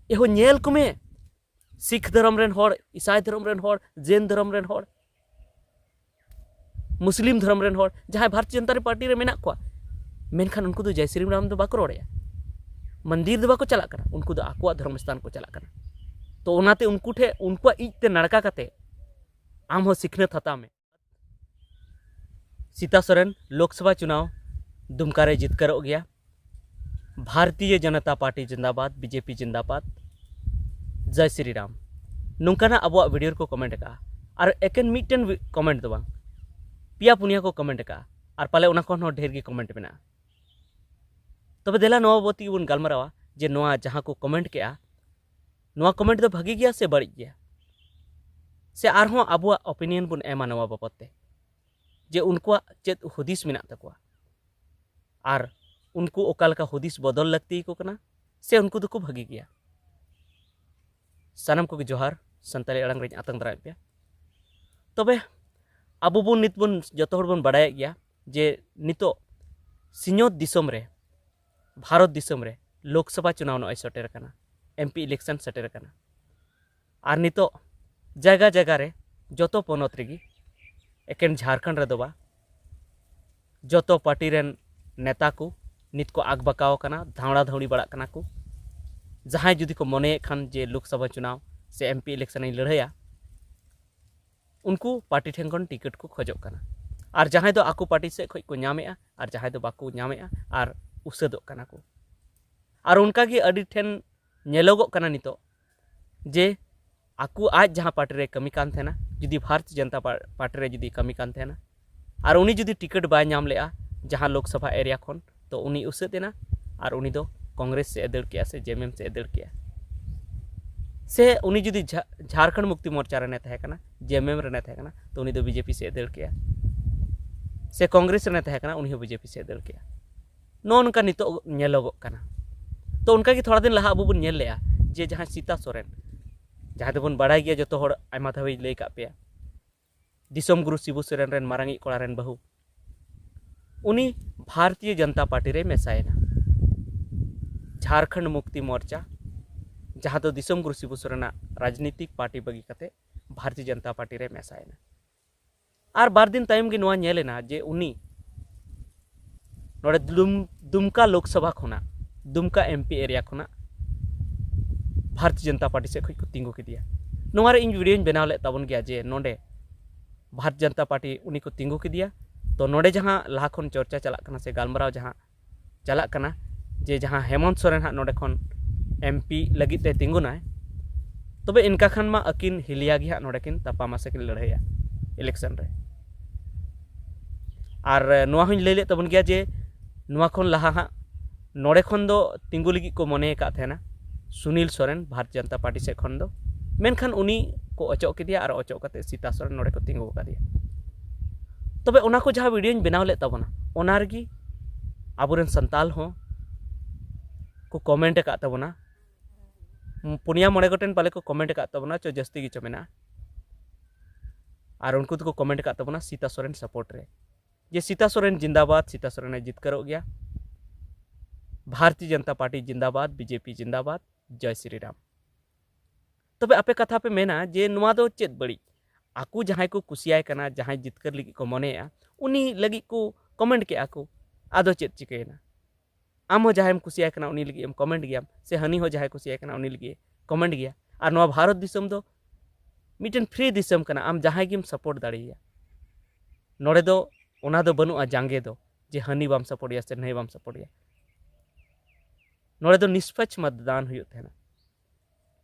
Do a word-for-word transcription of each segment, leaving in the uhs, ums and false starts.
ᱮᱦᱚ ᱧᱮᱞ ᱠᱚᱢᱮ, ᱥᱤᱠᱷ ᱫᱷᱚᱨᱚᱢ ᱨᱮᱱ ᱦᱚᱲ, ᱤᱥᱟᱭ ᱫᱷᱚᱨᱚᱢ ᱨᱮᱱ ᱦᱚᱲ, ᱡᱮᱱ ᱫᱷᱚᱨᱚᱢ ᱨᱮᱱ ᱦᱚᱲ, ᱢᱩᱥᱞᱤᱢ ᱫᱷᱚᱨᱚᱢ ᱨᱮᱱ ᱦᱚᱲ, ᱡᱟᱦᱟᱸᱭ ᱵᱷᱟᱨᱚᱛᱤᱭᱚ ᱡᱚᱱᱚᱛᱟ ᱯᱟᱨᱴᱤ ᱨᱮ ᱢᱮᱱᱟᱜ ᱠᱚᱣᱟ, ᱢᱮᱱᱠᱷᱟᱱ ᱩᱱᱠᱩ ᱫᱚ ᱡᱟᱭ ᱥᱨᱤ ᱨᱟᱢ ᱫᱚ ᱵᱟᱠᱚ ᱨᱚᱲᱮᱜᱼᱟ, ᱢᱚᱱᱫᱤᱨ ᱫᱚ ᱵᱟᱠᱚ ᱪᱟᱞᱟᱜ ᱠᱟᱱᱟ, ᱩᱱᱠᱩ ᱫᱚ ᱟᱠᱚᱣᱟᱜ ᱫᱷᱚᱨᱚᱢ ᱥᱛᱷᱟᱱ ᱠᱚ ᱪᱟᱞᱟᱜ ᱠᱟᱱᱟ᱾ ᱛᱚ ᱚᱱᱟᱛᱮ ᱩᱱᱠᱩ ᱴᱷᱮᱱ, ᱩᱱᱠᱩᱣᱟᱜ ᱤᱡ ᱛᱮ ᱱᱟᱲᱠᱟ ᱠᱟᱛᱮ ᱟᱢ ᱦᱚᱸ ᱥᱤᱠᱷᱱᱟᱹᱛ ᱦᱟᱛᱟᱣ ᱢᱮ᱾ ᱥᱤᱛᱟ ᱥᱚᱨᱮᱱ ᱞᱳᱠᱥᱚᱵᱷᱟ ᱪᱩᱱᱟᱣ ᱫᱩᱢᱠᱟ ᱨᱮ ᱡᱤᱛᱠᱟᱹᱨᱚᱜ ᱜᱮᱭᱟ᱾ ᱵᱷᱟᱨᱚᱛᱤᱭᱚ ᱡᱚᱱᱚᱛᱟ ᱯᱟᱨᱴᱤ ᱡᱤᱱᱫᱟᱵᱟᱫ, ᱵᱤᱡᱮᱯᱤ ᱡᱤᱱᱫᱟᱵᱟᱫ, ᱡᱟᱭ ᱥᱨᱤ ᱨᱟᱢ᱾ ᱱᱚᱝᱠᱟᱱᱟᱜ ᱟᱵᱚᱣᱟᱜ ᱵᱷᱤᱰᱤᱭᱳ ᱨᱮᱠᱚ ᱠᱚᱢᱮᱱᱴ ᱟᱠᱟᱫᱼᱟ᱾ ᱟᱨ ᱮᱠᱮᱱ ᱢᱤᱫᱴᱮᱱ ᱠᱚᱢᱮᱱᱴ ᱫᱚ ᱵᱟᱝ, ᱯᱮᱭᱟ ᱯᱩᱱᱭᱟ ᱠᱚ ᱠᱚᱢᱮᱱᱴ ᱟᱠᱟᱫᱼᱟ᱾ ᱟᱨ ᱯᱟᱞᱮ ᱚᱱᱟ ᱠᱷᱚᱱ ᱦᱚᱸ ᱰᱷᱮᱨ ᱜᱮ ᱠᱚᱢᱮᱱᱴ ᱢᱮᱱᱟᱜᱼᱟ᱾ ᱛᱚᱵᱮ ᱫᱮᱞᱟ ᱱᱚᱣᱟ ᱵᱟᱵᱚᱛ ᱛᱮᱜᱮ ᱵᱚᱱ ᱜᱟᱞᱢᱟᱨᱟᱣᱟ ᱡᱮ ᱱᱚᱣᱟ ᱡᱟᱦᱟᱸ ᱠᱚ ᱠᱚᱢᱮᱱᱴ ᱠᱮᱜᱼᱟ, ᱱᱚᱣᱟ ᱠᱚᱢᱮᱱᱴ ᱫᱚ ᱵᱷᱟᱹᱜᱤ ᱜᱮᱭᱟ ᱥᱮ ᱵᱟᱹᱲᱤᱡ ᱜᱮᱭᱟ? ᱥᱮ ᱟᱨᱦᱚᱸ ᱟᱵᱚᱣᱟᱜ ᱚᱯᱤᱱᱤᱭᱚᱱ ᱵᱚᱱ ᱮᱢᱟ ᱱᱚᱣᱟ ᱵᱟᱵᱚᱛ ᱛᱮ, ᱡᱮ ᱩᱱᱠᱩᱣᱟᱜ ᱪᱮᱫ ᱦᱩᱫᱤᱥ ᱢᱮᱱᱟᱜ ᱛᱟᱠᱚᱣᱟ ᱟᱨ ᱩᱱᱠᱩ ᱚᱠᱟ ᱞᱮᱠᱟ ᱦᱩᱫᱤᱥ ᱵᱚᱫᱚᱞ ᱞᱟᱹᱠᱛᱤ ᱟᱠᱚ ᱠᱟᱱᱟ, ᱥᱮ ᱩᱱᱠᱩ ᱫᱚᱠᱚ ᱵᱷᱟᱹᱜᱤ ᱜᱮᱭᱟ? ᱥᱟᱱᱟᱢ ᱠᱚᱜᱮ ᱡᱚᱦᱟᱨ, ᱥᱟᱱᱛᱟᱲᱤ ᱟᱲᱟᱝ ᱨᱮᱧ ᱟᱛᱟᱝ ᱫᱟᱨᱟᱢᱮᱫ ᱯᱮᱭᱟ᱾ ᱛᱚᱵᱮ ᱟᱵᱚ ᱵᱚᱱ ᱱᱤᱛ ᱵᱚᱱ ᱡᱚᱛᱚ ᱦᱚᱲ ᱵᱚᱱ ᱵᱟᱲᱟᱭᱮᱫ ᱜᱮᱭᱟ ᱡᱮ ᱱᱤᱛᱚᱜ ᱥᱤᱧᱚᱛ ᱫᱤᱥᱚᱢ ᱨᱮ, ᱵᱷᱟᱨᱚᱛ ᱫᱤᱥᱚᱢ ᱨᱮ ᱞᱳᱠᱥᱚᱵᱷᱟ ᱪᱩᱱᱟᱣ ᱱᱚᱜᱼᱚᱭ ᱥᱮᱴᱮᱨ ᱟᱠᱟᱱᱟ, ᱮᱢᱯᱤ ᱤᱞᱮᱠᱥᱚᱱ ᱥᱮᱴᱮᱨ ᱟᱠᱟᱱᱟ᱾ ᱟᱨ ᱱᱤᱛᱚᱜ ᱡᱟᱭᱜᱟ ᱡᱟᱭᱜᱟ ᱨᱮ, ᱡᱚᱛᱚ ᱯᱚᱱᱚᱛ ᱨᱮᱜᱮ, ᱮᱠᱮᱱ ᱡᱷᱟᱲᱠᱷᱚᱸᱰ ᱨᱮᱫᱚ ᱵᱟᱝ, ᱡᱚᱛᱚ ᱯᱟᱨᱴᱤ ᱨᱮᱱ ᱱᱮᱛᱟ ᱠᱚ ᱱᱤᱛ ᱠᱚ ᱟᱠᱵᱟᱠᱟᱣ ᱟᱠᱟᱱᱟ, ᱫᱷᱟᱣᱲᱟ ᱫᱷᱟᱣᱲᱤ ᱵᱟᱲᱟᱜ ᱠᱟᱱᱟ ᱠᱚ᱾ ᱡᱟᱦᱟᱸᱭ ᱡᱩᱫᱤ ᱠᱚ ᱢᱚᱱᱮᱭᱮᱫ ᱠᱷᱟᱱ ᱡᱮ ᱞᱳᱠᱥᱚᱵᱷᱟ ᱪᱩᱱᱟᱣ ᱥᱮ ᱮᱢᱯᱤ ᱤᱞᱮᱠᱥᱚᱱ ᱤᱧ ᱞᱟᱹᱲᱦᱟᱹᱭᱟ, ᱩᱱᱠᱩ ᱯᱟᱨᱴᱤ ᱴᱷᱮᱱ ᱠᱷᱚᱱ ᱴᱤᱠᱤᱴ ᱠᱚ ᱠᱷᱚᱡᱚᱜ ᱠᱟᱱᱟ᱾ ᱟᱨ ᱡᱟᱦᱟᱸᱭ ᱫᱚ ᱟᱠᱚ ᱯᱟᱨᱴᱤ ᱥᱮᱫ ᱠᱷᱚᱱ ᱠᱚ ᱧᱟᱢᱮᱜᱼᱟ ᱟᱨ ᱡᱟᱦᱟᱸᱭ ᱫᱚ ᱵᱟᱠᱚ ᱧᱟᱢᱮᱜᱼᱟ ᱟᱨ ᱩᱥᱟᱹᱫᱚᱜ ᱠᱟᱱᱟ ᱠᱚ᱾ ᱟᱨ ᱚᱱᱠᱟᱜᱮ ᱟᱹᱰᱤ ᱴᱷᱮᱱ ᱧᱮᱞᱚᱜᱚᱜ ᱠᱟᱱᱟ ᱱᱤᱛᱚᱜ ᱡᱮ ᱟᱠᱚ, ᱟᱡ ᱡᱟᱦᱟᱸ ᱯᱟᱨᱴᱤ ᱨᱮ ᱠᱟᱹᱢᱤ ᱠᱟᱱ ᱛᱟᱦᱮᱱᱟ, ᱡᱩᱫᱤ ᱵᱷᱟᱨᱚᱛᱤᱭᱚ ᱡᱚᱱᱚᱛᱟ ᱯᱟ-, ᱯᱟᱨᱴᱤ ᱨᱮ ᱡᱩᱫᱤ ᱠᱟᱹᱢᱤ ᱠᱟᱱ ᱛᱟᱦᱮᱱᱟ ᱟᱨ ᱩᱱᱤ ᱡᱩᱫᱤ ᱴᱤᱠᱤᱴ ᱵᱟᱭ ᱧᱟᱢ ᱞᱮᱜᱼᱟ ᱡᱟᱦᱟᱸ ᱞᱳᱠᱥᱚᱵᱷᱟ ᱮᱨᱤᱭᱟ ᱠᱷᱚᱱ, ᱛᱚ ᱩᱱᱤ ᱩᱥᱟᱹᱫ ᱮᱱᱟ ᱟᱨ ᱩᱱᱤ ᱫᱚ ᱠᱚᱝᱜᱨᱮᱥ ᱥᱮᱫ ᱮ ᱫᱟᱹᱲ ᱠᱮᱜᱼᱟ ᱥᱮ ᱡᱮᱢᱮᱢ ᱥᱮᱫ ᱮ ᱫᱟᱹᱲ ᱠᱮᱜᱼᱟ᱾ ᱥᱮ ᱩᱱᱤ ᱡᱩᱫᱤ ᱡᱷᱟ-, ᱡᱷᱟᱲᱠᱷᱚᱸᱰ ᱢᱩᱠᱛᱤ ᱢᱳᱨᱪᱟ ᱨᱮᱱᱮ ᱛᱟᱦᱮᱸ ᱠᱟᱱᱟ, ᱡᱮᱢᱮᱢ ᱨᱮᱱᱮ ᱛᱟᱦᱮᱸ ᱠᱟᱱᱟ, ᱛᱚ ᱩᱱᱤ ᱫᱚ ᱵᱤᱡᱮᱯᱤ ᱥᱮᱫ ᱮ ᱫᱟᱹᱲ ᱠᱮᱜᱼᱟ᱾ ᱥᱮ ᱠᱚᱝᱜᱨᱮᱥ ᱨᱮᱱᱮ ᱛᱟᱦᱮᱸ ᱠᱟᱱᱟ, ᱩᱱᱤ ᱦᱚᱸ ᱵᱤᱡᱮᱯᱤ ᱥᱮᱫ ᱮ ᱫᱟᱹᱲ ᱠᱮᱜᱼᱟ᱾ ᱱᱚᱜᱼᱚ ᱱᱚᱝᱠᱟ ᱱᱤᱛᱚᱜ ᱧᱮᱞᱚᱜᱚᱜ ᱠᱟᱱᱟ᱾ ᱛᱚ ᱚᱱᱠᱟᱜᱮ ᱛᱷᱚᱲᱟ ᱫᱤᱱ ᱞᱟᱦᱟ ᱟᱵᱚ ᱵᱚᱱ ᱧᱮᱞ ᱞᱮᱜᱼᱟ ᱡᱮ ᱡᱟᱦᱟᱸᱭ ᱥᱤᱛᱟ ᱥᱚᱨᱮᱱ, ᱡᱟᱦᱟᱸᱭ ᱫᱚᱵᱚᱱ ᱵᱟᱲᱟᱭ ᱜᱮᱭᱟ, ᱡᱚᱛᱚ ᱦᱚᱲ ᱟᱭᱢᱟ ᱫᱷᱟᱣᱤᱧ ᱞᱟᱹᱭ ᱠᱟᱜ ᱯᱮᱭᱟ, ᱫᱤᱥᱚᱢ ᱜᱩᱨᱩ ᱥᱤᱵᱩ ᱥᱚᱨᱮᱱ ᱨᱮᱱ ᱢᱟᱨᱟᱝᱤᱡ ᱠᱚᱲᱟ ᱨᱮᱱ ᱵᱟᱹᱦᱩ, ᱩᱱᱤ ᱵᱷᱟᱨᱚᱛᱤᱭᱚ ᱡᱚᱱᱚᱛᱟ ᱯᱟᱨᱴᱤ ᱨᱮᱭ ᱢᱮᱥᱟᱭᱮᱱᱟ᱾ ᱡᱷᱟᱲᱠᱷᱚᱸᱰ ᱢᱩᱠᱛᱤ ᱢᱳᱨᱪᱟ, ᱡᱟᱦᱟᱸ ᱫᱚ ᱫᱤᱥᱚᱢ ᱜᱩᱨᱩ ᱥᱤᱵᱩ ᱥᱚᱨᱮᱱᱟᱜ ᱨᱟᱡᱽᱱᱤᱛᱤᱠ ᱯᱟᱨᱴᱤ ᱵᱟᱹᱜᱤ ᱠᱟᱛᱮ ᱵᱷᱟᱨᱚᱛᱤᱭᱚ ᱡᱚᱱᱚᱛᱟ ᱯᱟᱨᱴᱤ ᱨᱮ ᱢᱮᱥᱟᱭᱮᱱᱟ᱾ ᱟᱨ ᱵᱟᱨ ᱫᱤᱱ ᱛᱟᱭᱚᱢ ᱜᱮ ᱱᱚᱣᱟ ᱧᱮᱞ ᱮᱱᱟ ᱡᱮ ᱩᱱᱤ ᱱᱚᱰᱮ ᱫᱩᱢ-, ᱫᱩᱢᱠᱟ ᱞᱳᱠᱥᱚᱵᱷᱟ ᱠᱷᱚᱱᱟᱜ, ᱫᱩᱢᱠᱟ ᱮᱢᱯᱤ ᱮᱨᱤᱭᱟ ᱠᱷᱚᱱᱟᱜ ᱵᱷᱟᱨᱚᱛᱤᱭᱚ ᱡᱚᱱᱚᱛᱟ ᱯᱟᱨᱴᱤ ᱥᱮᱫ ᱠᱷᱚᱱ ᱠᱚ ᱛᱤᱸᱜᱩ ᱠᱮᱫᱮᱭᱟ᱾ ᱱᱚᱣᱟ ᱨᱮ ᱤᱧ ᱵᱷᱤᱰᱤᱭᱳᱧ ᱵᱮᱱᱟᱣ ᱞᱮᱫ ᱛᱟᱵᱚᱱ ᱜᱮᱭᱟ ᱡᱮ ᱱᱚᱰᱮ ᱵᱷᱟᱨᱚᱛᱤᱭᱚ ᱡᱚᱱᱚᱛᱟ ᱯᱟᱨᱴᱤ ᱩᱱᱤ ᱠᱚ ᱛᱤᱸᱜᱩ ᱠᱮᱫᱮᱭᱟ᱾ ᱛᱚ ᱱᱚᱰᱮ ᱡᱟᱦᱟᱸ ᱞᱟᱦᱟ ᱠᱷᱚᱱ ᱪᱚᱨᱪᱟ ᱪᱟᱞᱟᱜ ᱠᱟᱱᱟ ᱥᱮ ᱜᱟᱞᱢᱟᱨᱟᱣ ᱡᱟᱦᱟᱸ ᱪᱟᱞᱟᱜ ᱠᱟᱱᱟ ᱡᱮ ᱡᱟᱦᱟᱸ ᱦᱮᱢᱚᱱᱛ ᱥᱚᱨᱮᱱ ᱦᱟᱸᱜ ᱱᱚᱰᱮ ᱠᱷᱚᱱ ᱮᱢᱯᱤ ᱞᱟᱹᱜᱤᱫ ᱛᱮ ᱛᱤᱸᱜᱩᱱᱟᱭ, ᱛᱚᱵᱮ ᱤᱱᱠᱟ ᱠᱷᱟᱱ ᱢᱟ ᱟᱹᱠᱤᱱ ᱦᱤᱞᱤᱭᱟ ᱜᱮ ᱦᱟᱸᱜ ᱱᱚᱰᱮ ᱠᱤᱱ ᱛᱟᱯᱟᱢᱟ ᱥᱮ ᱠᱤᱱ ᱞᱟᱹᱲᱦᱟᱹᱭᱟ ᱤᱞᱮᱠᱥᱚᱱ ᱨᱮ᱾ ᱟᱨ ᱱᱚᱣᱟ ᱦᱚᱸᱧ ᱞᱟᱹᱭ ᱞᱮᱫ ᱛᱟᱵᱚᱱ ᱜᱮᱭᱟ ᱡᱮ ᱱᱚᱣᱟ ᱠᱷᱚᱱ ᱞᱟᱦᱟ ᱦᱟᱸᱜ ᱱᱚᱰᱮ ᱠᱷᱚᱱ ᱫᱚ ᱛᱤᱸᱜᱩ ᱞᱟᱹᱜᱤᱫ ᱠᱚ ᱢᱚᱱᱮ ᱟᱠᱟᱫ ᱛᱟᱦᱮᱱᱟ ᱥᱩᱱᱤᱞ ᱥᱚᱨᱮᱱ ᱵᱷᱟᱨᱚᱛ ᱡᱚᱱᱚᱛᱟ ᱯᱟᱨᱴᱤ ᱥᱮᱫ ᱠᱷᱚᱱ ᱫᱚ, ᱢᱮᱱᱠᱷᱟᱱ ᱩᱱᱤ ᱠᱚ ᱚᱪᱚᱜ ᱠᱮᱫᱮᱭᱟ ᱟᱨ ᱚᱪᱚᱜ ᱠᱟᱛᱮ ᱥᱤᱛᱟ ᱥᱚᱨᱮᱱ ᱱᱚᱰᱮ ᱠᱚ ᱛᱤᱸᱜᱩ ᱟᱠᱟᱫᱮᱭᱟ᱾ ᱛᱚᱵᱮ ᱚᱱᱟ ᱠᱚ ᱡᱟᱦᱟᱸ ᱵᱷᱤᱰᱤᱭᱳᱧ ᱵᱮᱱᱟᱣ ᱞᱮᱫ ᱛᱟᱵᱚᱱᱟ, ᱚᱱᱟ ᱨᱮᱜᱮ ᱟᱵᱚᱨᱮᱱ ᱥᱟᱱᱛᱟᱞ ᱦᱚᱸ ᱠᱚ ᱠᱚᱢᱮᱱᱴ ᱟᱠᱟᱫ ᱛᱟᱵᱚᱱᱟ᱾ ᱯᱩᱱᱭᱟ ᱢᱚᱬᱮ ᱜᱚᱴᱮᱱ ᱯᱟᱞᱮ ᱠᱚ ᱠᱚᱢᱮᱱᱴ ᱟᱠᱟᱫ ᱛᱟᱵᱚᱱᱟ, ᱪᱚ ᱡᱟᱹᱥᱛᱤ ᱜᱮᱪᱚ ᱢᱮᱱᱟᱜᱼᱟ᱾ ᱟᱨ ᱩᱱᱠᱩ ᱫᱚᱠᱚ ᱠᱚᱢᱮᱱᱴ ᱟᱠᱟᱫ ᱛᱟᱵᱚᱱᱟ ᱥᱤᱛᱟ ᱥᱚᱨᱮᱱ ᱥᱟᱯᱳᱨᱴ ᱨᱮ, ᱡᱮ ᱥᱤᱛᱟ ᱥᱚᱨᱮᱱ ᱡᱤᱱᱫᱟᱵᱟᱫ, ᱥᱤᱛᱟ ᱥᱚᱨᱮᱱᱮ ᱡᱤᱛᱠᱟᱹᱨᱚᱜ ᱜᱮᱭᱟ, ᱵᱷᱟᱨᱚᱛᱤᱭᱚ ᱡᱚᱱᱚᱛᱟ ᱯᱟᱨᱴᱤ ᱡᱤᱱᱫᱟᱵᱟᱫ, ᱵᱤᱡᱮᱯᱤ ᱡᱤᱱᱫᱟᱵᱟᱫ, ᱡᱚᱭ ᱥᱨᱤ ᱨᱟᱢ᱾ ᱛᱚᱵᱮ ᱟᱯᱮ ᱠᱟᱛᱷᱟ ᱯᱮ ᱢᱮᱱᱟ ᱡᱮ ᱱᱚᱣᱟ ᱫᱚ ᱪᱮᱫ ᱵᱟᱹᱲᱤᱡ? ᱟᱠᱚ ᱡᱟᱦᱟᱸᱭ ᱠᱚ ᱠᱩᱥᱤᱭᱟᱭ ᱠᱟᱱᱟ, ᱡᱟᱦᱟᱸᱭ ᱡᱤᱛᱠᱟᱹᱨ ᱞᱟᱹᱜᱤᱫ ᱠᱚ ᱢᱚᱱᱮᱭᱮᱫᱼᱟ, ᱩᱱᱤ ᱞᱟᱹᱜᱤᱫ ᱠᱚ ᱠᱚᱢᱮᱱᱴ ᱠᱮᱜᱼᱟ ᱠᱚ, ᱟᱫᱚ ᱪᱮᱫ ᱪᱤᱠᱟᱹᱭᱮᱱᱟ? ᱟᱢ ᱦᱚᱸ ᱡᱟᱦᱟᱸᱭᱮᱢ ᱠᱩᱥᱤᱭᱟᱭ ᱠᱟᱱᱟ ᱩᱱᱤ ᱞᱟᱹᱜᱤᱫ ᱮᱢ ᱠᱚᱢᱮᱱᱴ ᱜᱮᱭᱟᱢ, ᱥᱮ ᱦᱟᱹᱱᱤ ᱦᱚᱸ ᱡᱟᱦᱟᱸᱭ ᱠᱩᱥᱤᱭᱟᱭ ᱠᱟᱱᱟ ᱩᱱᱤ ᱞᱟᱹᱜᱤᱫ ᱠᱚᱢᱮᱱᱴ ᱜᱮᱭᱟ᱾ ᱟᱨ ᱱᱚᱣᱟ ᱵᱷᱟᱨᱚᱛ ᱫᱤᱥᱚᱢ ᱫᱚ ᱢᱤᱫᱴᱮᱱ ᱯᱷᱨᱤ ᱫᱤᱥᱚᱢ ᱠᱟᱱᱟ, ᱟᱢ ᱡᱟᱦᱟᱸᱭ ᱜᱮᱢ ᱥᱟᱯᱳᱨᱴ ᱫᱟᱲᱮᱭᱟᱭᱟ᱾ ᱱᱚᱰᱮ ᱫᱚ ᱚᱱᱟ ᱫᱚ ᱵᱟᱹᱱᱩᱜᱼᱟ ᱡᱟᱸᱜᱮ ᱫᱚ, ᱡᱮ ᱦᱟᱹᱱᱤ ᱵᱟᱢ ᱥᱟᱯᱳᱨᱴᱮᱭᱟ ᱥᱮ ᱱᱟᱹᱭ ᱵᱟᱢ ᱥᱟᱯᱳᱨᱴᱮᱭᱟ᱾ ᱱᱚᱰᱮ ᱫᱚ ᱱᱤᱥᱯᱟᱪ ᱢᱚᱛᱫᱟᱱ ᱦᱩᱭᱩᱜ ᱛᱟᱦᱮᱱᱟ᱾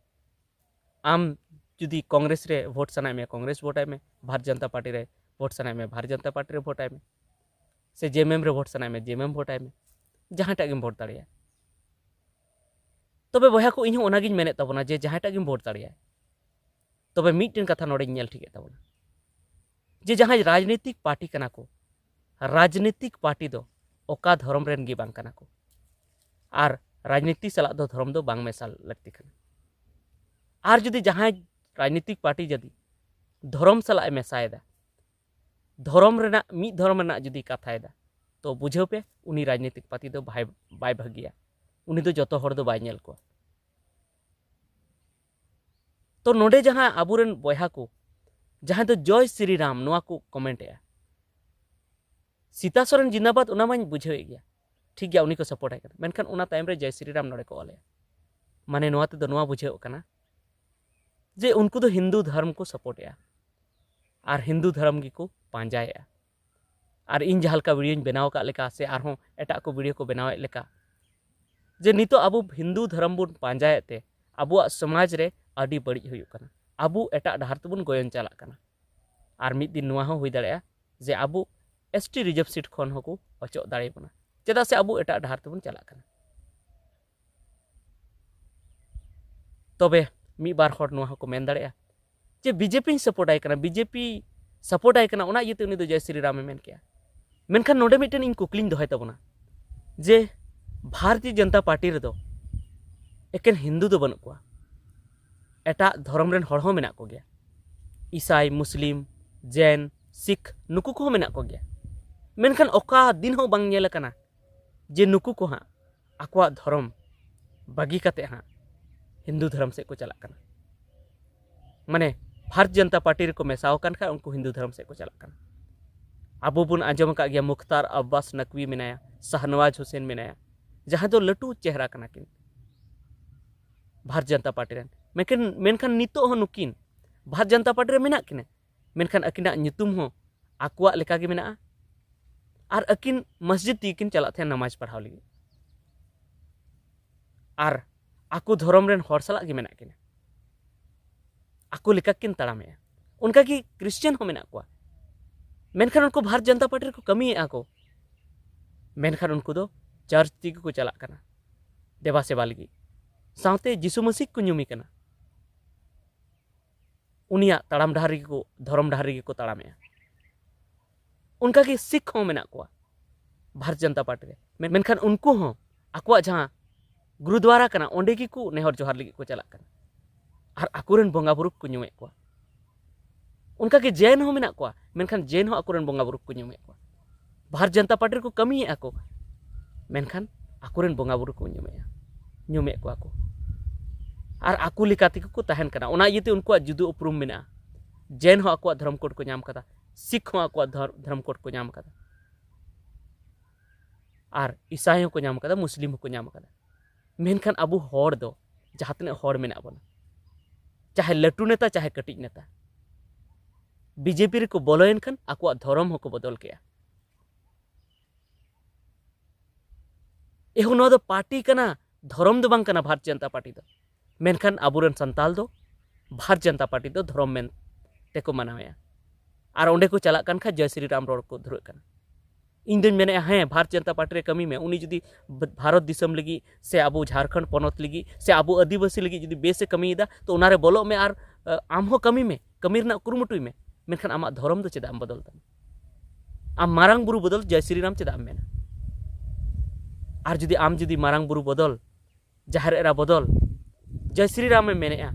ᱟᱢ ᱡᱩᱫᱤ ᱠᱚᱝᱜᱨᱮᱥ ᱨᱮ ᱵᱷᱳᱴ ᱥᱟᱱᱟᱭᱮᱫ ᱢᱮᱭᱟ, ᱠᱚᱝᱜᱨᱮᱥ ᱵᱷᱳᱴ ᱟᱭ ᱢᱮ, ᱵᱷᱟᱨᱚᱛ ᱡᱚᱱᱚᱛᱟ ᱯᱟᱨᱴᱤ ᱨᱮ ᱵᱷᱳᱴ ᱥᱟᱱᱟᱭᱮᱫ ᱢᱮᱭᱟ, ᱵᱷᱟᱨᱚᱛ ᱡᱚᱱᱚᱛᱟ ᱯᱟᱨᱴᱤ ᱨᱮ ᱵᱷᱳᱴ ᱟᱭ ᱢᱮ, ᱥᱮ ᱡᱮᱢᱮᱢ ᱨᱮ ᱵᱷᱳᱴ ᱥᱟᱱᱟᱭᱮᱫ ᱢᱮᱭᱟ, ᱡᱮᱢᱮᱢ ᱵᱷᱳᱴ ᱟᱭ ᱢᱮ, ᱡᱟᱦᱟᱸᱭᱴᱟᱜ ᱜᱮᱢ ᱵᱷᱳᱴ ᱫᱟᱲᱮᱭᱟᱜᱼᱟ᱾ ᱛᱚᱵᱮ ᱵᱚᱭᱦᱟ ᱠᱚ, ᱤᱧ ᱦᱚᱸ ᱚᱱᱟᱜᱤᱧ ᱢᱮᱱᱮᱫ ᱛᱟᱵᱚᱱᱟ ᱡᱮ ᱡᱟᱦᱟᱸᱭᱴᱟᱜ ᱜᱮᱢ ᱵᱷᱳᱴ ᱫᱟᱲᱮᱭᱟᱜᱼᱟ᱾ ᱛᱚᱵᱮ ᱢᱤᱫᱴᱮᱱ ᱠᱟᱛᱷᱟ ᱱᱚᱰᱮᱧ ᱧᱮᱞ ᱴᱷᱤᱠᱮᱫ ᱛᱟᱵᱚᱱᱟ ᱡᱮ ᱡᱟᱦᱟᱸᱭ ᱨᱟᱡᱽᱱᱤᱛᱤᱠ ᱯᱟᱨᱴᱤ ᱠᱟᱱᱟ ᱠᱚ, ᱨᱟᱡᱽᱱᱤᱛᱤᱠ ᱯᱟᱨᱴᱤ ᱫᱚ ᱚᱠᱟ ᱫᱷᱚᱨᱚᱢ ᱨᱮᱱ ᱜᱮ ᱵᱟᱝ ᱠᱟᱱᱟ ᱠᱚ᱾ ᱟᱨ ᱨᱟᱡᱽᱱᱤᱛᱤ ᱥᱟᱞᱟᱜ ᱫᱚ ᱫᱷᱚᱨᱚᱢ ᱫᱚ ᱵᱟᱝ ᱢᱮᱥᱟ ᱞᱟᱹᱠᱛᱤ ᱠᱟᱱᱟ᱾ ᱟᱨ ᱡᱩᱫᱤ ᱡᱟᱦᱟᱸᱭ ᱨᱟᱡᱽᱱᱤᱛᱤᱠ ᱯᱟᱨᱴᱤ ᱡᱩᱫᱤ ᱫᱷᱚᱨᱚᱢ ᱥᱟᱞᱟᱜ ᱮ ᱢᱮᱥᱟᱭᱮᱫᱟ, ᱫᱷᱚᱨᱚᱢ ᱨᱮᱱᱟᱜ, ᱢᱤᱫ ᱫᱷᱚᱨᱚᱢ ᱨᱮᱱᱟᱜ ᱡᱩᱫᱤ ᱠᱟᱛᱷᱟᱭᱮᱫᱟ, ᱛᱚ ᱵᱩᱡᱷᱟᱹᱣ ᱯᱮ, ᱩᱱᱤ ᱨᱟᱡᱽᱱᱤᱛᱤᱠ ᱯᱟᱨᱴᱤ ᱫᱚ ᱵᱟᱭ, ᱵᱟᱭ ᱵᱷᱟᱹᱜᱤᱭᱟ᱾ ᱩᱱᱤ ᱫᱚ ᱡᱚᱛᱚ ᱦᱚᱲ ᱫᱚ ᱵᱟᱭ ᱧᱮᱞ ᱠᱚᱣᱟ᱾ ᱛᱚ ᱱᱚᱰᱮ ᱡᱟᱦᱟᱸ ᱟᱵᱚᱨᱮᱱ ᱵᱚᱭᱦᱟ ᱠᱚ ᱡᱟᱦᱟᱸᱭ ᱫᱚ ᱡᱚᱭ ᱥᱨᱤ ᱨᱟᱢ ᱱᱚᱣᱟ ᱠᱚ ᱠᱚᱢᱮᱱᱴ ᱮᱜᱼᱟ, ᱥᱤᱛᱟ ᱥᱚᱨᱮᱱ ᱡᱤᱱᱫᱟᱵᱟᱫ, ᱚᱱᱟ ᱢᱟᱧ ᱵᱩᱡᱷᱟᱹᱣᱮᱫ ᱜᱮᱭᱟ, ᱴᱷᱤᱠ ᱜᱮᱭᱟ, ᱩᱱᱤ ᱠᱚ ᱥᱟᱯᱳᱨᱴ ᱟᱭ ᱠᱟᱱᱟ, ᱢᱮᱱᱠᱷᱟᱱ ᱚᱱᱟ ᱛᱟᱭᱚᱢ ᱨᱮ ᱡᱚᱭ ᱥᱨᱤ ᱨᱟᱢ ᱱᱚᱰᱮ ᱠᱚ ᱚᱞᱮᱜᱼᱟ᱾ ᱢᱟᱱᱮ ᱱᱚᱣᱟ ᱛᱮᱫᱚ ᱱᱚᱣᱟ ᱵᱩᱡᱷᱟᱹᱣᱚᱜ ᱠᱟᱱᱟ ᱡᱮ ᱩᱱᱠᱩ ᱫᱚ ᱦᱤᱱᱫᱩ ᱫᱷᱚᱨᱚᱢ ᱠᱚ ᱥᱟᱯᱳᱨᱴ ᱮᱜᱼᱟ ᱟᱨ ᱦᱤᱱᱫᱩ ᱫᱷᱚᱨᱚᱢ ᱜᱮᱠᱚ ᱯᱟᱸᱡᱟᱭᱮᱜᱼᱟ᱾ ᱟᱨ ᱤᱧ ᱡᱟᱦᱟᱸ ᱞᱮᱠᱟ ᱵᱷᱤᱰᱤᱭᱳᱧ ᱵᱮᱱᱟᱣ ᱟᱠᱟᱫ ᱞᱮᱠᱟ ᱥᱮ ᱟᱨᱦᱚᱸ ᱮᱴᱟᱜ ᱠᱚ ᱵᱷᱤᱰᱤᱭᱳ ᱠᱚ ᱵᱮᱱᱟᱣᱮᱫ ᱞᱮᱠᱟ, ᱡᱮ ᱱᱤᱛᱚᱜ ᱟᱵᱚ ᱦᱤᱱᱫᱩ ᱫᱷᱚᱨᱚᱢ ᱵᱚᱱ ᱯᱟᱸᱡᱟᱭᱮᱫ ᱛᱮ ᱟᱵᱚᱣᱟᱜ ᱥᱚᱢᱟᱡᱽ ᱨᱮ ᱟᱹᱰᱤ ᱵᱟᱹᱲᱤᱡ ᱦᱩᱭᱩᱜ ᱠᱟᱱᱟ, ᱟᱵᱚ ᱮᱴᱟᱜ ᱰᱟᱦᱟᱨ ᱛᱮᱵᱚᱱ ᱜᱚᱭᱚᱱ ᱪᱟᱞᱟᱜ ᱠᱟᱱᱟ᱾ ᱟᱨ ᱢᱤᱫ ᱫᱤᱱ ᱱᱚᱣᱟ ᱦᱚᱸ ᱦᱩᱭ ᱫᱟᱲᱮᱭᱟᱜᱼᱟ ᱡᱮ ᱟᱵᱚ ᱮᱥ ᱴᱤ ᱨᱤᱡᱟᱨᱵᱷ ᱥᱤᱴ ᱠᱷᱚᱱ ᱦᱚᱸᱠᱚ ᱚᱪᱚᱜ ᱫᱟᱲᱮᱭᱟᱵᱚᱱᱟ, ᱪᱮᱫᱟᱜ ᱥᱮ ᱟᱵᱚ ᱮᱴᱟᱜ ᱰᱟᱦᱟᱨ ᱛᱮᱵᱚᱱ ᱪᱟᱞᱟᱜ ᱠᱟᱱᱟ᱾ ᱛᱚᱵᱮ ᱢᱤᱫ ᱵᱟᱨ ᱦᱚᱲ ᱱᱚᱣᱟ ᱦᱚᱸᱠᱚ ᱢᱮᱱ ᱫᱟᱲᱮᱭᱟᱜᱼᱟ ᱡᱮ ᱵᱤᱡᱮᱯᱤᱧ ᱥᱟᱯᱳᱨᱴ ᱟᱭ ᱠᱟᱱᱟ, ᱵᱤᱡᱮᱯᱤ ᱥᱟᱯᱳᱨᱴ ᱟᱭ ᱠᱟᱱᱟ, ᱚᱱᱟ ᱤᱭᱟᱹᱛᱮ ᱩᱱᱤ ᱫᱚ ᱡᱚᱭ ᱥᱨᱤ ᱨᱟᱢᱮ ᱢᱮᱱ ᱠᱮᱜᱼᱟ᱾ ᱢᱮᱱᱠᱷᱟᱱ ᱱᱚᱰᱮ ᱢᱤᱫᱴᱮᱱ ᱤᱧ ᱠᱩᱠᱞᱤᱧ ᱫᱚᱦᱚᱭ ᱛᱟᱵᱚᱱᱟ ᱡᱮ ᱵᱷᱟᱨᱚᱛᱤᱭᱚ ᱡᱚᱱᱚᱛᱟ ᱯᱟᱨᱴᱤ ᱨᱮᱫᱚ ᱮᱠᱮᱱ ᱦᱤᱱᱫᱩ ᱫᱚ ᱵᱟᱹᱱᱩᱜ ᱠᱚᱣᱟ, ᱮᱴᱟᱜ ᱫᱷᱚᱨᱚᱢ ᱨᱮᱱ ᱦᱚᱲ ᱦᱚᱸ ᱢᱮᱱᱟᱜ ᱠᱚᱜᱮᱭᱟ, ᱤᱥᱟᱭ, ᱢᱩᱥᱞᱤᱢ, ᱡᱮᱱ, ᱥᱤᱠᱷ, ᱱᱩᱠᱩ ᱠᱚᱦᱚᱸ ᱢᱮᱱᱟᱜ ᱠᱚᱜᱮᱭᱟ᱾ ᱢᱮᱱᱠᱷᱟᱱ ᱚᱠᱟ ᱫᱤᱱ ᱦᱚᱸ ᱵᱟᱝ ᱧᱮᱞ ᱟᱠᱟᱱᱟ ᱡᱮ ᱱᱩᱠᱩ ᱠᱚ ᱦᱟᱸᱜ ᱟᱠᱚᱣᱟᱜ ᱫᱷᱚᱨᱚᱢ ᱵᱟᱹᱜᱤ ᱠᱟᱛᱮ ᱦᱟᱸᱜ ᱦᱤᱱᱫᱩ ᱫᱷᱚᱨᱚᱢ ᱥᱮᱫ ᱠᱚ ᱪᱟᱞᱟᱜ ᱠᱟᱱᱟ᱾ ᱢᱟᱱᱮ ᱵᱷᱟᱨᱚᱛ ᱡᱚᱱᱚᱛᱟ ᱯᱟᱨᱴᱤ ᱨᱮᱠᱚ ᱢᱮᱥᱟ ᱟᱠᱟᱱ ᱠᱷᱟᱱ ᱩᱱᱠᱩ ᱦᱤᱱᱫᱩ ᱫᱷᱚᱨᱚᱢ ᱥᱮᱫ ᱠᱚ ᱪᱟᱞᱟᱜ ᱠᱟᱱᱟ᱾ ᱟᱵᱚ ᱵᱚᱱ ᱟᱸᱡᱚᱢ ᱟᱠᱟᱫ ᱜᱮᱭᱟ, ᱢᱩᱠᱛᱟᱨ ᱟᱵᱵᱟᱥ ᱱᱟᱠᱣᱤ ᱢᱮᱱᱟᱭᱟ, ᱥᱟᱦᱱᱟᱣᱟᱡ ᱦᱩᱥᱮᱱ ᱢᱮᱱᱟᱭᱟ, ᱡᱟᱦᱟᱸᱭ ᱫᱚ ᱞᱟᱹᱴᱩ ᱪᱮᱦᱨᱟ ᱠᱟᱱᱟ ᱠᱤᱱ ᱵᱷᱟᱨᱚᱛ ᱡᱚᱱᱚᱛᱟ ᱯᱟᱨᱴᱤ ᱨᱮᱱ᱾ ᱢᱮᱱᱠᱷᱟᱱ, ᱢᱮᱱᱠᱷᱟᱱ ᱱᱤᱛᱚᱜ ᱦᱚᱸ ᱱᱩᱠᱤᱱ ᱵᱷᱟᱨᱚᱛ ᱡᱚᱱᱚᱛᱟ ᱯᱟᱨᱴᱤ ᱨᱮ ᱢᱮᱱᱟᱜ ᱠᱤᱱᱟ, ᱢᱮᱱᱠᱷᱟᱱ ᱟᱹᱠᱤᱱᱟᱜ ᱧᱩᱛᱩᱢ ᱦᱚᱸ ᱟᱠᱚᱣᱟᱜ ᱞᱮᱠᱟ ᱜᱮ ᱢᱮᱱᱟᱜᱼᱟ᱾ ᱟᱨ ᱟᱹᱠᱤᱱ ᱢᱚᱥᱡᱤᱫ ᱛᱮᱜᱮ ᱠᱤᱱ ᱪᱟᱞᱟᱜ ᱛᱟᱦᱮᱸᱱ ᱱᱟᱢᱟᱡᱽ ᱯᱟᱲᱦᱟᱣ ᱞᱟᱹᱜᱤᱫ᱾ ᱟᱨ ᱟᱠᱚ ᱫᱷᱚᱨᱚᱢ ᱨᱮᱱ ᱦᱚᱲ ᱥᱟᱞᱟᱜ ᱜᱮ ᱢᱮᱱᱟᱜ ᱠᱤᱱᱟ, ᱟᱠᱚ ᱞᱮᱠᱟ ᱠᱤᱱ ᱛᱟᱲᱟᱢᱮᱜᱼᱟ᱾ ᱚᱱᱠᱟᱜᱮ ᱠᱷᱨᱤᱥᱪᱟᱱ ᱦᱚᱸ ᱢᱮᱱᱟᱜ ᱠᱚᱣᱟ, ᱢᱮᱱᱠᱷᱟᱱ ᱩᱱᱠᱩ ᱵᱷᱟᱨᱚᱛ ᱡᱚᱱᱚᱛᱟ ᱯᱟᱨᱴᱤ ᱨᱮᱠᱚ ᱠᱟᱹᱢᱤᱭᱮᱫᱼᱟ ᱠᱚ, ᱢᱮᱱᱠᱷᱟᱱ ᱩᱱᱠᱩ ᱫᱚ ᱪᱟᱨᱪ ᱛᱮᱜᱮ ᱠᱚ ᱪᱟᱞᱟᱜ ᱠᱟᱱᱟ ᱫᱮᱵᱟ ᱥᱮᱵᱟ ᱞᱟᱹᱜᱤᱫ, ᱥᱟᱶᱛᱮ ᱡᱤᱥᱩ ᱢᱟᱹᱥᱤ ᱠᱚ ᱧᱩᱢᱮ ᱠᱟᱱᱟ᱾ ᱩᱱᱤᱭᱟᱜ ᱛᱟᱲᱟᱢ ᱰᱟᱦᱟᱨ ᱨᱮᱜᱮ ᱠᱚ, ᱫᱷᱚᱨᱚᱢ ᱰᱟᱦᱟᱨ ᱨᱮᱜᱮ ᱠᱚ ᱛᱟᱲᱟᱢᱮᱜᱼᱟ᱾ ᱚᱱᱠᱟᱜᱮ ᱥᱤᱠᱷ ᱦᱚᱸ ᱢᱮᱱᱟᱜ ᱠᱚᱣᱟ ᱵᱷᱟᱨᱚᱛ ᱡᱚᱱᱚᱛᱟ ᱯᱟᱨᱴᱤ ᱨᱮ, ᱢᱮᱱ- ᱢᱮᱱᱠᱷᱟᱱ ᱩᱱᱠᱩ ᱦᱚᱸ ᱟᱠᱚᱣᱟᱜ ᱡᱟᱦᱟᱸ ᱜᱩᱨᱩᱫᱩᱣᱟᱨᱟ ᱠᱟᱱᱟ, ᱚᱸᱰᱮ ᱜᱮᱠᱚ ᱱᱮᱦᱚᱨ ᱡᱚᱦᱟᱨ ᱞᱟᱹᱜᱤᱫ ᱠᱚ ᱪᱟᱞᱟᱜ ᱠᱟᱱᱟ ᱟᱨ ᱟᱠᱚᱨᱮᱱ ᱵᱚᱸᱜᱟ ᱵᱩᱨᱩ ᱠᱚ ᱧᱩᱢᱮᱫ ᱠᱚᱣᱟ᱾ ᱚᱱᱠᱟᱜᱮ ᱡᱮᱱ ᱦᱚᱸ ᱢᱮᱱᱟᱜ ᱠᱚᱣᱟ, ᱢᱮᱱᱠᱷᱟᱱ ᱡᱮᱱ ᱦᱚᱸ ᱟᱠᱚᱨᱮᱱ ᱵᱚᱸᱜᱟ ᱵᱩᱨᱩ ᱠᱚ ᱧᱩᱢᱮᱫ ᱠᱚᱣᱟ᱾ ᱵᱷᱟᱨᱚᱛ ᱡᱚᱱᱚᱛᱟ ᱯᱟᱨᱴᱤ ᱨᱮᱠᱚ ᱠᱟᱹᱢᱤᱭᱮᱫᱼᱟ ᱠᱚ, ᱢᱮᱱᱠᱷᱟᱱ ᱟᱠᱚᱨᱮᱱ ᱵᱚᱸᱜᱟ ᱵᱩᱨᱩ ᱠᱚ ᱧᱩᱢᱮᱫᱼᱟ, ᱧᱩᱢᱮᱫ ᱠᱚᱣᱟ ᱠᱚ᱾ ᱟᱨ ᱟᱠᱚ ᱞᱮᱠᱟ ᱛᱮᱜᱮ ᱠᱚ ᱛᱟᱦᱮᱱ ᱠᱟᱱᱟ᱾ ᱚᱱᱟ ᱤᱭᱟᱹᱛᱮ ᱩᱱᱠᱩᱣᱟᱜ ᱡᱩᱫᱟᱹ ᱩᱯᱨᱩᱢ ᱢᱮᱱᱟᱜᱼᱟ᱾ ᱡᱮᱱ ᱦᱚᱸ ᱟᱠᱚᱣᱟᱜ ᱫᱷᱚᱨᱚᱢ ᱠᱳᱰ ᱠᱚ ᱧᱟᱢ ᱠᱟᱫᱟ, ᱥᱤᱠᱷ ᱦᱚᱸ ᱟᱠᱚᱣᱟᱜ ᱫᱷᱚᱨ- ᱫᱷᱚᱨᱚᱢ ᱠᱳᱰ ᱠᱚ ᱧᱟᱢ ᱠᱟᱫᱟ, ᱟᱨ ᱤᱥᱟᱭ ᱦᱚᱸᱠᱚ ᱧᱟᱢ ᱠᱟᱫᱟ, ᱢᱩᱥᱞᱤᱢ ᱦᱚᱸᱠᱚ ᱧᱟᱢ ᱠᱟᱫᱟ᱾ ᱢᱮᱱᱠᱷᱟᱱ ᱟᱵᱚ ᱦᱚᱲ ᱫᱚ, ᱡᱟᱦᱟᱸ ᱛᱤᱱᱟᱹᱜ ᱦᱚᱲ ᱢᱮᱱᱟᱜ ᱵᱚᱱᱟ, ᱪᱟᱦᱮ ᱞᱟᱹᱴᱩ ᱱᱮᱛᱟ ᱪᱟᱦᱮ ᱠᱟᱹᱴᱤᱡ ᱱᱮᱛᱟ, ᱵᱤᱡᱮᱯᱤ ᱨᱮᱠᱚ ᱵᱚᱞᱚᱭᱮᱱ ᱠᱷᱟᱱ ᱟᱠᱚᱣᱟᱜ ᱫᱷᱚᱨᱚᱢ ᱦᱚᱸᱠᱚ ᱵᱚᱫᱚᱞ ᱠᱮᱜᱼᱟ᱾ ᱮᱦᱚ, ᱱᱚᱣᱟ ᱫᱚ ᱯᱟᱨᱴᱤ ᱠᱟᱱᱟ, ᱫᱷᱚᱨᱚᱢ ᱫᱚ ᱵᱟᱝ ᱠᱟᱱᱟ ᱵᱷᱟᱨᱚᱛ ᱡᱚᱱᱚᱛᱟ ᱯᱟᱨᱴᱤ ᱫᱚ᱾ ᱢᱮᱱᱠᱷᱟᱱ ᱟᱵᱚᱨᱮᱱ ᱥᱟᱱᱛᱟᱞ ᱫᱚ ᱵᱷᱟᱨᱚᱛ ᱡᱚᱱᱚᱛᱟ ᱯᱟᱨᱴᱤ ᱫᱚ ᱫᱷᱚᱨᱚᱢ ᱢᱮᱱ ᱛᱮᱠᱚ ᱢᱟᱱᱟᱣᱮᱜᱼᱟ᱾ ᱟᱨ ᱚᱸᱰᱮ ᱠᱚ ᱪᱟᱞᱟᱜ ᱠᱟᱱ ᱠᱷᱟᱱ ᱡᱚᱭ ᱥᱨᱤ ᱨᱟᱢ ᱨᱚᱲ ᱠᱚ ᱫᱷᱩᱨᱟᱹᱜ ᱠᱟᱱᱟ᱾ ᱤᱧ ᱫᱚᱧ ᱢᱮᱱᱮᱫᱼᱟ, ᱦᱮᱸ, ᱵᱷᱟᱨᱚᱛ ᱡᱚᱱᱚᱛᱟ ᱯᱟᱨᱴᱤ ᱨᱮ ᱠᱟᱹᱢᱤ ᱢᱮ᱾ ᱩᱱᱤ ᱡᱩᱫᱤ ᱵᱷ- ᱵᱷᱟᱨᱚᱛ ᱫᱤᱥᱚᱢ ᱞᱟᱹᱜᱤᱫ ᱥᱮ ᱟᱵᱚ ᱡᱷᱟᱲᱠᱷᱚᱸᱰ ᱯᱚᱱᱚᱛ ᱞᱟᱹᱜᱤᱫ ᱥᱮ ᱟᱵᱚ ᱟᱹᱫᱤᱵᱟᱹᱥᱤ ᱞᱟᱹᱜᱤᱫ ᱡᱩᱫᱤ ᱵᱮᱥ ᱮ ᱠᱟᱹᱢᱤᱭᱮᱫᱟ, ᱛᱚ ᱚᱱᱟᱨᱮ ᱵᱚᱞᱚᱜ ᱢᱮ ᱟᱨ, ᱟᱢ ᱦᱚᱸ ᱠᱟᱹᱢᱤ ᱢᱮ, ᱠᱟᱹᱢᱤ ᱨᱮᱱᱟᱜ ᱠᱩᱨᱩᱢᱩᱴᱩᱭ ᱢᱮ᱾ ᱢᱮᱱᱠᱷᱟᱱ ᱟᱢᱟᱜ ᱫᱷᱚᱨᱚᱢ ᱫᱚ ᱪᱮᱫᱟᱜ ᱮᱢ ᱵᱚᱫᱚᱞ ᱛᱟᱢᱟ? ᱟᱢ ᱢᱟᱨᱟᱝ ᱵᱩᱨᱩ ᱵᱚᱫᱚᱞ ᱡᱚᱭ ᱥᱨᱤ ᱨᱟᱢ ᱪᱮᱫᱟᱜ ᱮᱢ ᱢᱮᱱᱟ? ᱟᱨ ᱡᱩᱫᱤ ᱟᱢ ᱡᱩᱫᱤ ᱢᱟᱨᱟᱝ ᱵᱩᱨᱩ ᱵᱚᱫᱚᱞ, ᱡᱟᱦᱮᱨ ᱮᱨᱟ ᱵᱚᱫᱚᱞ, ᱡᱚᱭ ᱥᱨᱤ ᱨᱟᱢ ᱮᱢ ᱢᱮᱱᱮᱫᱼᱟ,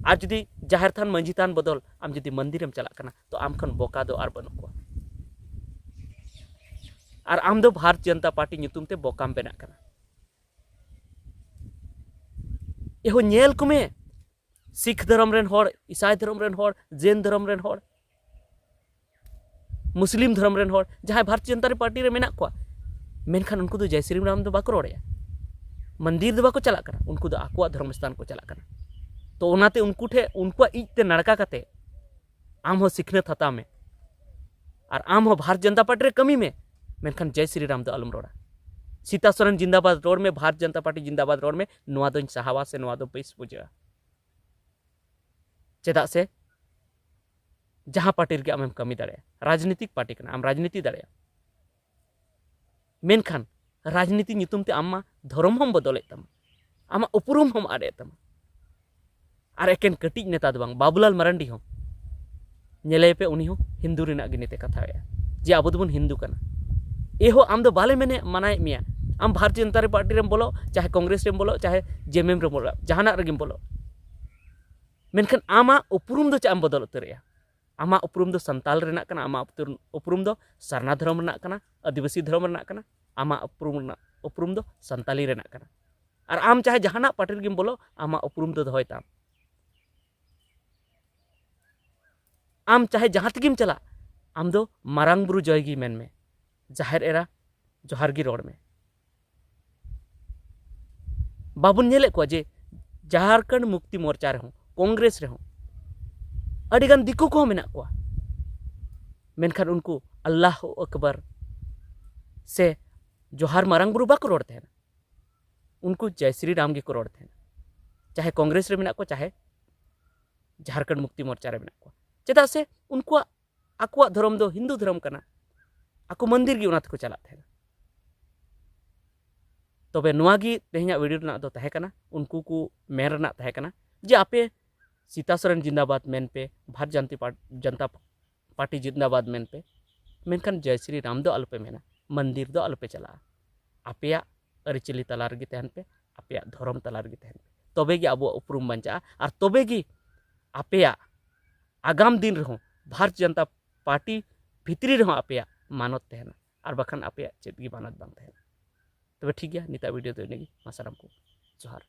ᱟᱨ ᱡᱩᱫᱤ ᱡᱟᱦᱮᱨ ᱛᱷᱟᱱ ᱢᱟᱹᱡᱷᱤ ᱛᱷᱟᱱ ᱵᱚᱫᱚᱞ, ᱟᱢ ᱡᱩᱫᱤ ᱢᱚᱱᱫᱤᱨ ᱮᱢ ᱪᱟᱞᱟᱜ ᱠᱟᱱᱟ, ᱛᱚ ᱟᱢ ᱠᱷᱚᱱ ᱵᱚᱠᱟ ᱫᱚ ᱟᱨ ᱵᱟᱹᱱᱩᱜ ᱠᱚᱣᱟ᱾ ᱟᱨ ᱟᱢ ᱫᱚ ᱵᱷᱟᱨᱚᱛ ᱡᱚᱱᱚᱛᱟ ᱯᱟᱨᱴᱤ ᱧᱩᱛᱩᱢ ᱛᱮ ᱵᱚᱠᱟᱢ ᱵᱮᱱᱟᱜ ᱠᱟᱱᱟ᱾ ᱮᱦᱚ, ᱧᱮᱞ ᱠᱚᱢᱮ, ᱥᱤᱠᱷ ᱫᱷᱚᱨᱚᱢ ᱨᱮᱱ ᱦᱚᱲ, ᱤᱥᱟᱭ ᱫᱷᱚᱨᱚᱢ ᱨᱮᱱ ᱦᱚᱲ, ᱡᱮᱱ ᱫᱷᱚᱨᱚᱢ ᱨᱮᱱ ᱦᱚᱲ, ᱢᱩᱥᱞᱤᱢ ᱫᱷᱚᱨᱚᱢ ᱨᱮᱱ ᱦᱚᱲ, ᱡᱟᱦᱟᱸᱭ ᱵᱷᱟᱨᱚᱛ ᱡᱚᱱᱚᱛᱟ ᱯᱟᱨᱴᱤ ᱨᱮ ᱢᱮᱱᱟᱜ ᱠᱚᱣᱟ, ᱢᱮᱱᱠᱷᱟᱱ ᱩᱱᱠᱩ ᱫᱚ ᱡᱚᱭ ᱥᱨᱤ ᱨᱟᱢ ᱫᱚ ᱵᱟᱠᱚ ᱨᱚᱲᱮᱜᱼᱟ᱾ ᱢᱚᱱᱫᱤᱨ ᱫᱚ ᱵᱟᱠᱚ ᱪᱟᱞᱟᱜ ᱠᱟᱱᱟ, ᱩᱱᱠᱩ ᱫᱚ ᱟᱠᱚᱣᱟᱜ ᱫᱷᱚᱨᱚᱢ ᱥᱛᱷᱟᱱ ᱠᱚ ᱪᱟᱞᱟᱜ ᱠᱟᱱᱟ᱾ ᱛᱚ ᱚᱱᱟᱛᱮ ᱩᱱᱠᱩ ᱴᱷᱮᱱ, ᱩᱱᱠᱩᱣᱟᱜ ᱤᱡ ᱛᱮ ᱱᱟᱲᱠᱟ ᱠᱟᱛᱮ ᱟᱢ ᱦᱚᱸ ᱥᱤᱠᱷᱱᱟᱹᱛ ᱦᱟᱛᱟᱣ ᱢᱮ, ᱟᱨ ᱟᱢ ᱦᱚᱸ ᱵᱷᱟᱨᱚᱛ ᱡᱚᱱᱚᱛᱟ ᱯᱟᱨᱴᱤ ᱨᱮ ᱠᱟᱹᱢᱤ ᱢᱮ, ᱢᱮᱱᱠᱷᱟᱱ ᱡᱚᱭ ᱥᱨᱤ ᱨᱟᱢ ᱫᱚ ᱟᱞᱚᱢ ᱨᱚᱲᱟ᱾ ᱥᱤᱛᱟ ᱥᱚᱨᱮᱱ ᱡᱤᱱᱫᱟᱵᱟᱫ ᱨᱚᱲ ᱢᱮ, ᱵᱷᱟᱨᱚᱛ ᱡᱚᱱᱚᱛᱟ ᱯᱟᱨᱴᱤ ᱡᱤᱱᱫᱟᱵᱟᱫ ᱨᱚᱲ ᱢᱮ, ᱱᱚᱣᱟ ᱫᱚᱧ ᱥᱟᱦᱟᱣᱟ ᱥᱮ ᱱᱚᱣᱟ ᱫᱚ ᱵᱮᱥ ᱵᱩᱡᱷᱟᱹᱜᱼᱟ᱾ ᱪᱮᱫᱟᱜ ᱥᱮ ᱡᱟᱦᱟᱸ ᱯᱟᱨᱴᱤ ᱨᱮᱜᱮ ᱟᱢᱮᱢ ᱠᱟᱹᱢᱤ ᱫᱟᱲᱮᱭᱟᱜᱼᱟ, ᱨᱟᱡᱽᱱᱤᱛᱤᱠ ᱯᱟᱨᱴᱤ ᱠᱟᱱᱟ, ᱟᱢ ᱨᱟᱡᱽᱱᱤᱛᱤ ᱫᱟᱲᱮᱭᱟᱜᱼᱟ᱾ ᱢᱮᱱᱠᱷᱟᱱ ᱨᱟᱡᱽᱱᱤᱛᱤ ᱧᱩᱛᱩᱢ ᱛᱮ ᱟᱢ ᱢᱟ ᱫᱷᱚᱨᱚᱢ ᱦᱚᱸᱢ ᱵᱚᱫᱚᱞᱮᱫ ᱛᱟᱢᱟ, ᱟᱢᱟᱜ ᱩᱯᱨᱩᱢ ᱦᱚᱸᱢ ᱟᱫ ᱮᱫ ᱛᱟᱢᱟ᱾ ᱟᱨ ᱮᱠᱮᱱ ᱠᱟᱹᱴᱤᱡ ᱱᱮᱛᱟ ᱫᱚ ᱵᱟᱝ, ᱵᱟᱵᱩᱞᱟᱞ ᱢᱟᱨᱟᱱᱰᱤ ᱦᱚᱸ, ᱧᱮᱞᱮᱭᱟᱯᱮ, ᱩᱱᱤ ᱦᱚᱸ ᱦᱤᱱᱫᱩ ᱨᱮᱱᱟᱜ ᱜᱮ ᱱᱤᱛᱮ ᱠᱟᱛᱷᱟᱭᱮᱫᱼᱟ, ᱡᱮ ᱟᱵᱚ ᱫᱚᱵᱚᱱ ᱦᱤᱱᱫᱩ ᱠᱟᱱᱟ᱾ ᱮᱦᱚ, ᱟᱢ ᱫᱚ ᱵᱟᱞᱮ ᱢᱮᱱᱮ ᱢᱟᱱᱟᱭᱮᱫ ᱢᱮᱭᱟ, ᱟᱢ ᱵᱷᱟᱨᱚᱛᱤᱭᱚ ᱡᱚᱱᱚᱛᱟ ᱯᱟᱨᱴᱤ ᱨᱮᱢ ᱵᱚᱞᱚ, ᱪᱟᱦᱮ ᱠᱚᱝᱜᱨᱮᱥ ᱨᱮᱢ ᱵᱚᱞᱚ, ᱪᱟᱦᱮ ᱡᱮᱢᱮᱢ ᱨᱮᱢ ᱵᱚᱞᱚ, ᱡᱟᱦᱟᱱᱟᱜ ᱨᱮᱜᱮᱢ ᱵᱚᱞᱚ, ᱢᱮᱱᱠᱷᱟᱱ ᱟᱢᱟᱜ ᱩᱯᱨᱩᱢ ᱫᱚ ᱪᱮᱫ ᱮᱢ ᱵᱚᱫᱚᱞ ᱩᱛᱟᱹᱨᱮᱜᱼᱟ? ᱟᱢᱟᱜ ᱩᱯᱨᱩᱢ ᱫᱚ ᱥᱟᱱᱛᱟᱞ ᱨᱮᱱᱟᱜ ᱠᱟᱱᱟ, ᱟᱢᱟᱜ ᱩᱯᱨᱩᱢ ᱫᱚ ᱥᱟᱨᱱᱟ ᱫᱷᱚᱨᱚᱢ ᱨᱮᱱᱟᱜ ᱠᱟᱱᱟ, ᱟᱹᱫᱤᱵᱟᱹᱥᱤ ᱫᱷᱚᱨᱚᱢ ᱨᱮᱱᱟᱜ ᱠᱟᱱᱟ, ᱟᱢᱟᱜ ᱩᱯᱨᱩᱢ ᱨᱮᱱᱟᱜ, ᱩᱯᱨᱩᱢ ᱫᱚ ᱥᱟᱱᱛᱟᱞᱤ ᱨᱮᱱᱟᱜ ᱠᱟᱱᱟ᱾ ᱟᱨ ᱟᱢ ᱪᱟᱦᱮ ᱡᱟᱦᱟᱱᱟᱜ ᱯᱟᱨᱴᱤ ᱨᱮᱜᱮᱢ ᱵᱚᱞᱚ, ᱟᱢᱟᱜ ᱩᱯᱨᱩᱢ ᱫᱚ ᱫᱚᱦᱚᱭ ᱛᱟᱢ᱾ ᱟᱢ ᱪᱟᱦᱮ ᱡᱟᱦᱟᱸ ᱛᱮᱜᱮᱢ ᱪᱟᱞᱟᱜ, ᱟᱢ ᱫᱚ ᱢᱟᱨᱟᱝ ᱵᱩᱨᱩ ᱡᱚᱭ ᱜᱮ ᱢᱮᱱ ᱢᱮ, ᱡᱟᱦᱮᱨ ᱮᱨᱟ ᱡᱚᱦᱟᱨ ᱜᱮ ᱨᱚᱲ ᱢᱮ᱾ ᱵᱟᱵᱚᱱ ᱧᱮᱞᱮᱫ ᱠᱚᱣᱟ ᱡᱮ ᱡᱷᱟᱨᱠᱷᱚᱸᱰ ᱢᱩᱠᱛᱤ ᱢᱳᱨᱪᱟ ᱨᱮᱦᱚᱸ, ᱠᱚᱝᱜᱨᱮᱥ ᱨᱮᱦᱚᱸ ᱟᱹᱰᱤᱜᱟᱱ ᱫᱤᱠᱩ ᱠᱚᱦᱚᱸ ᱢᱮᱱᱟᱜ ᱠᱚᱣᱟ, ᱢᱮᱱᱠᱷᱟᱱ ᱩᱱᱠᱩ ᱟᱞᱞᱟᱦᱩ ᱟᱠᱵᱟᱨ ᱥᱮ ᱡᱚᱦᱟᱨ ᱢᱟᱨᱟᱝ ᱵᱩᱨᱩ ᱵᱟᱠᱚ ᱨᱚᱲ ᱛᱟᱦᱮᱱᱟ᱾ ᱩᱱᱠᱩ ᱡᱟᱭ ᱥᱨᱤ ᱨᱟᱢ ᱜᱮᱠᱚ ᱨᱚᱲ ᱛᱟᱦᱮᱱᱟ, ᱪᱟᱦᱮ ᱠᱚᱝᱜᱨᱮᱥ ᱨᱮ ᱢᱮᱱᱟᱜ ᱠᱚᱣᱟ, ᱪᱟᱦᱮ ᱡᱷᱟᱨᱠᱷᱚᱸᱰ ᱢᱩᱠᱛᱤ ᱢᱳᱨᱪᱟ ᱨᱮ ᱢᱮᱱᱟᱜ ᱠᱚᱣᱟ᱾ ᱪᱮᱫᱟᱜ ᱥᱮ ᱩᱱᱠᱩᱣᱟᱜ, ᱟᱠᱚᱣᱟᱜ ᱫᱷᱚᱨᱚᱢ ᱫᱚ ᱦᱤᱱᱫᱩ ᱫᱷᱚᱨᱚᱢ ᱠᱟᱱᱟ, ᱟᱠᱚ ᱢᱚᱱᱫᱤᱨ ᱜᱮ ᱚᱱᱟ ᱛᱮᱠᱚ ᱪᱟᱞᱟᱜ ᱛᱟᱦᱮᱱᱟ᱾ ᱛᱚᱵᱮ ᱱᱚᱣᱟ ᱜᱮ ᱛᱮᱦᱮᱧᱟᱜ ᱵᱷᱤᱰᱤᱭᱳ ᱨᱮᱱᱟᱜ ᱫᱚ ᱛᱟᱦᱮᱸ ᱠᱟᱱᱟ, ᱩᱱᱠᱩ ᱠᱚ ᱢᱮᱱ ᱨᱮᱱᱟᱜ ᱛᱟᱦᱮᱸ ᱠᱟᱱᱟ ᱡᱮ ᱟᱯᱮ ᱥᱤᱛᱟ ᱥᱚᱨᱮᱱ ᱡᱤᱱᱫᱟᱵᱟᱫᱽ ᱢᱮᱱ ᱯᱮ, ᱵᱷᱟᱨᱚᱛ ᱡᱟᱱᱛᱤ ᱯᱟᱨ-, ᱡᱟᱱᱛᱟ ᱯᱟᱨᱴᱤ ᱡᱤᱱᱫᱟᱵᱟᱫᱽ ᱢᱮᱱ ᱯᱮ, ᱢᱮᱱᱠᱷᱟᱱ ᱡᱚᱭ ᱥᱨᱤ ᱨᱟᱢ ᱫᱚ ᱟᱞᱚᱯᱮ ᱢᱮᱱᱟ, ᱢᱚᱱᱫᱤᱨ ᱫᱚ ᱟᱞᱚᱯᱮ ᱪᱟᱞᱟᱜᱼᱟ᱾ ᱟᱯᱮᱭᱟᱜ ᱟᱹᱨᱤᱪᱟᱹᱞᱤ ᱛᱟᱞᱟ ᱨᱮᱜᱮ ᱛᱟᱦᱮᱱ ᱯᱮ, ᱟᱯᱮᱭᱟᱜ ᱫᱷᱚᱨᱚᱢ ᱛᱟᱞᱟ ᱨᱮᱜᱮ ᱛᱟᱦᱮᱱ ᱯᱮ, ᱛᱚᱵᱮ ᱜᱮ ᱟᱵᱚᱣᱟᱜ ᱩᱯᱨᱩᱢ ᱵᱟᱧᱪᱟᱜᱼᱟ᱾ ᱟᱨ ᱛᱚᱵᱮ ᱜᱮ ᱟᱯᱮᱭᱟᱜ ᱟᱜᱟᱢ ᱫᱤᱱ ᱨᱮᱦᱚᱸ ᱵᱷᱟᱨᱚᱛ ᱡᱟᱱᱛᱟ ᱯᱟᱨᱴᱤ ᱵᱷᱤᱛᱨᱤ ᱨᱮᱦᱚᱸ ᱟᱯᱮᱭᱟᱜ ᱢᱟᱱᱚᱛ ᱛᱟᱦᱮᱱᱟ, ᱟᱨ ᱵᱟᱠᱷᱟᱱ ᱟᱯᱮᱭᱟᱜ ᱪᱮᱫ ᱜᱮ ᱢᱟᱱᱚᱛ ᱵᱟᱝ ᱛᱟᱦᱮᱱᱟ᱾ ᱛᱚᱵᱮ ᱴᱷᱤᱠ ᱜᱮᱭᱟ, ᱱᱤᱛᱟᱜ ᱵᱷᱤᱰᱤᱭᱳ ᱫᱚ ᱤᱱᱟᱹᱜᱮ᱾ ᱢᱟ ᱥᱟᱱᱟᱢ ᱠᱚ ᱡᱚᱦᱟᱨ᱾